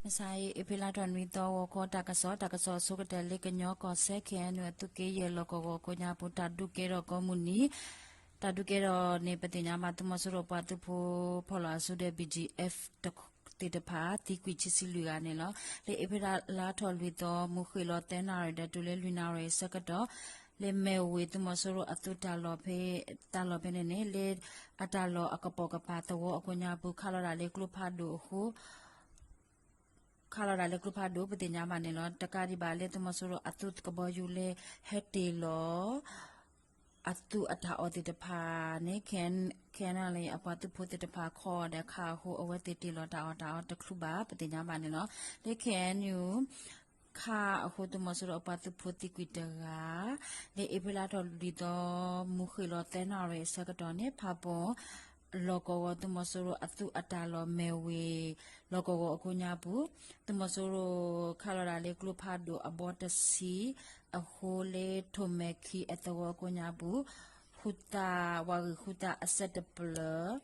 မုၢ်ဆါအံၤ အ့ဖြ့လါထီၣ်နွံသီ ဂီၤခီတၢ်ကစီၣ်, တၢ်ကစီၣ်အဆိကတၢၢ်လၢကညီကီၢ်စဲၣ် ခဲအံၤ အသုးက့ယဲၢ်လီၢ်ကဝီၤအကိးညါပူၤ တၢ်ဒုးကဲထီၣ်ကိးမုၢ်နံၤ, တၢ်ဒုးကဲထီၣ်န့ၣ် ပသ့ၣ်ညါဘၣ် သုးမီၤစိရိၤပှၤသုးဖိဖီၣ်လီၤအစုဒီး BGF သ့ၣ်တဖၣ် သံကွံာ်ခံဆံလွံၢ်ဂၤန့ၣ်လီၤ. လၢအ့ဖြ့လါထီၣ်လွံၢ်သီ မုၢ်ဃ့ၢ်လီၤသၢနၣ်ရံၣ်ဒီးတုၤလၢလွံၢ်နၣ်ရံၣ်အဆၢကတီၢ် လၢမဲၢ်ဝ့ၤ သုးမီၤစိရိၤအသုးတၢ်လီၢ်ဖဲ တၢ်လီၢ်ဖဲန့ၣ်န့ၣ် လၢအတၢ်လီၢ်အကပိာ်ကပၤသဝီအကိးညါပူၤ ခးလီၤဒၣ်လၢကျိဖးဒိၣ်အဃိ ခးလီၤဒၣ်လၢကျိဖးဒိၣ် ပသ့ၣ်ညါဘၣ်န့ၣ်လီၤ. တကးဒံးဘၣ်လၢသုးမီၤစိရိၤအသုးကဘီယူၤလၢဟဲတ့ၢ်လီၤ အသုးအတၢ်အီၣ်သ့ၣ်တဖၣ်န့ၣ် ခဲအံၤန့ၣ် အပှၤသုးဖိသ့ၣ်တဖၣ်ခီအီၤဒီးခးအဃိ အဝဲသ့ၣ်တ့ၢ်လီၤတၢ်အီၣ်တၢ်အီတချုးဘၣ် ပသ့ၣ်ညါဘၣ်န့ၣ်လီၤ. လၢ ခဲအံၤန့ၣ် ခးအဃိ သုးမီၤစိရိၤအပှၤသုးဖိသံကွံာ်တဂၤ လၢအ့ဖြ့လါထီၣ်လွံၢ်သီ မုၢ်ဃ့ၢ်လီၤသၢနၣ်ရံၣ်အဆၢကတီၢ်န့ၣ် ဖးပိၣ် လီၢ်ကဝီၤ သုးမီၤစိရိၤအသုးအတၢ်လီၢ် မဲၢ်ဝ့ၤ လီၢ်ကဝီၤအကိးညါပူၤ သုးမီၤစိရိၤခးလီၤဒၣ်လၢကျိဖးဒိၣ်အဘီတဆံ အဃိလၢထိၣ်မဲၢ်ခံအသဝီအကိးညါပူၤ ဃုသး ဝၤဂံၢ်ဃုသးအဆၢတဖျၢၣ်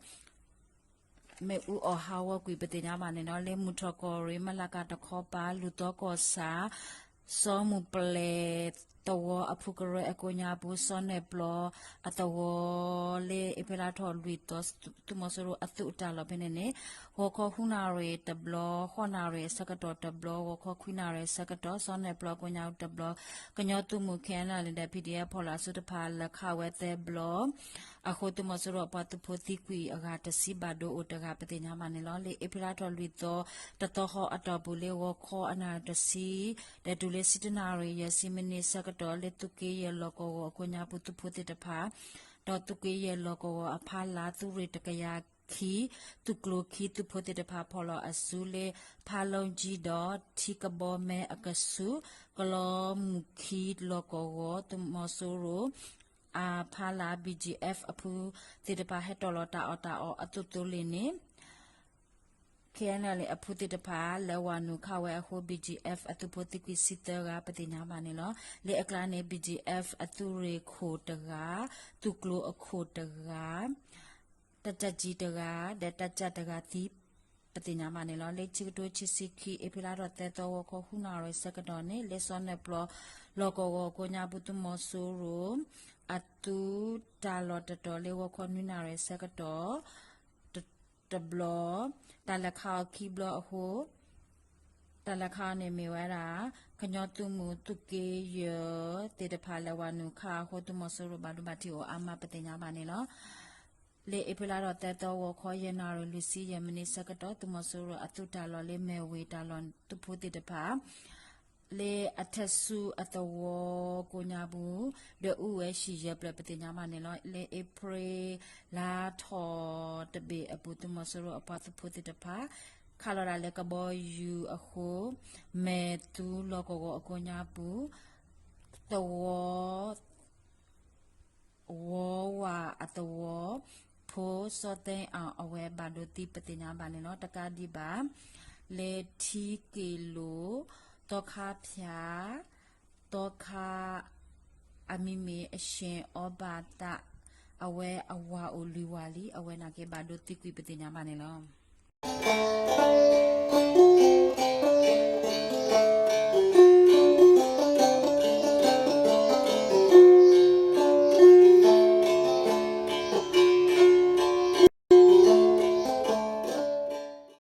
မ့ၣ်အူအီၣ်ဟးဂီၤကွံာ် ပသ့ၣ်ညါဘၣ်န့ၣ်လီၤ. လၢမုၢ်ထီၣ်ကီၢ်ရ့ၣ် မလးကးတခီပၤ လူၢ်သီကီၢ်ဆၣ် စီၤမုၢ်ပျဲၢ် သဝီအဖုကရၢအကိးညါပူၤ စီၤနဲၣ်ပျီအသဝီ လၢအ့ဖြ့လါထီၣ်လွံၢ်သီ သုးမီၤစိရိၤအသုးအတၢ်လီၢ်ဖဲန့ၣ်န့ၣ် ဂီၤခီဃုနၣ်ရံၣ်တဘျီ ဃိးနၣ်ရံၣ်အဆၢကတီၢ်တဘျီ ဂီၤခီခွံနၣ်ရံၣ်အဆၢကတီၢ် စီၤနဲၣ်ပျီအကိးညါပူၤတဘျီ ကညီသုးမုၢ် ခဲအံၤန့ၣ် ဒီး ပီၣ်ဒီဖီၣ်လီၤအစုတဖၣ် လဲၤခးဝဲသၢဘျီ အဃိ သုးမီၤစိရိၤအပှၤသုးဖိသံကွံာ်အဂၤတဆံ ဘၣ်ဒိအိၣ်တဂၤ ပသ့ၣ်ညါဘၣ်န့ၣ်လီၤ. လၢအ့ဖြ့လါထီၣ်လွံၢ်သီ တသီဃီအတီၢ်ပူၤ လၢဂီၤခီအနၣ်ရံၣ်တဆံ ဒီးတုၤလၢဆံတနၣ်ရံၣ်ယဲၢ်ဆံမံးနံးအဆၢကတီၢ် လၢသုးက့ယဲၢ်လီၢ်ကဝီၤအကိးညါပူၤ သုးဖိသ့ၣ်တဖၣ် ဒီးသုးက့ယဲၢ်လီၢ်ကဝီၤအဖီလာ် သုးရ့ၣ်တကယၤခံ သုးကျိၤခံ သုးဖိသ့ၣ်တဖၣ် ဖီၣ်လီၤအစုလၢ ဖးလီကၠံဒီး ထံကဘီမဲအကဆူး ကလီမုၢ်ခံလီၢ်ကဝီၤ သုးမီၤစိရိၤ အဖီလာ် BGF အဖုသ့ၣ်တဖၣ် ဟဲတီၢ်လီၤတၢ်အီၣ်တၢ်အီအသိးသိးလ့ၣ်န့ၣ် ခဲအံၤန့ၣ် အဖုသ့ၣ်တဖၣ် လဲၤဝၤနုာ်ခးဝဲအဃိ BGF အသုးဖိသံကွံာ်ဆံသၢဂၤ ပသ့ၣ်ညါဘၣ်န့ၣ်လီၤ. လၢအကျါန့ၣ် BGF အသုးရ့ၣ်ခိၣ်တဂၤ, သုးကျိၤအခိၣ်တဂၤ, တၢ်တၢ်ကံတဂၤ ဒီးတၢ်ကၢ်တဂၤသံ ပသ့ၣ်ညါဘၣ်န့ၣ်လီၤ. လၢဆံကထိဆံဆံခံ အ့ဖြ့လါထီၣ်သၢသီ ဂီၤခီဃုနၣ်ရံၣ်ဆၢကတီၢ်န့ၣ် လၢစီၤနဲၣ်ပျီ လီၢ်ကဝီၤကိးညါပူၤ သုးမီၤစိရိၤ အသုးတၢ်လီၢ်တတီၤ လၢဂီၤခီနွံနၣ်ရံၣ်ဆၢကတီၢ် တဘျီ, တၢ်လဲၤခးအီၤခံဘျီအဃိ တၢ်လဲၤခးအီၤန့ၣ်မ့ၢ်ဝဲဒၣ် ကညီသုးမုၢ်သုးက့ယဲၢ်သ့ၣ်တဖၣ် လဲၤဝၤနုာ်ခးအဃိ သုးမီၤစိရိၤဘၣ်ဒိဘၣ်ထံးအိၣ်အါမး ပသ့ၣ်ညါဘၣ်န့ၣ်လီၤ. လၢအ့ဖြ့လါထီၣ်သၢသီ ဂီၤခီယဲၢ်နၣ်ရံၣ်လွံၢ်ဆံယဲၢ်မံးနံးဆၢကတီၢ် သုးမီၤစိရိၤအသုးတၢ်လီၢ်လၢမဲၢ်ဝ့ၤတၢ်လီၢ်သုးဖိသ့ၣ်တဖၣ် လၢအထၢၣ်ဆူအသဝီကိးညါပူၤ ဒီးအူဝဲဆံးယဲၢ်ဖျၢၣ် ပသ့ၣ်ညါဘၣ်န့ၣ်လီၤ. လၢအ့ဖြ့လါထီၣ်တဘ့ၣ်အပူၤ သုးမီၤစိရိၤအပှၤသုးဖိသ့ၣ်တဖၣ် ခးလီၤဒၣ်လၢကဘီယူၤအဃိ မဲၢ်သူလီၢ်ကဝီၤအကိးညါပူၤ သဝီ ဝီဝါအသဝီဖိ စီၤသ့အီၤ အဝဲဘၣ်ဒိသံ ပသ့ၣ်ညါဘၣ်န့ၣ်လီၤ. တကးဒံးဘၣ် လၢထံက့ၤလိာ် သီခါဖၠး သီခါ အမံၤမ့ၢ်အရှ့ၣ်အီဘၣ်သး အဝဲအဝၤအိၣ်လွံၢ်ဝၤလံ အဝဲနာ်က့ဘၣ်ဒိသံကွံာ် ပသ့ၣ်ညါဘၣ်န့ၣ်လီၤ.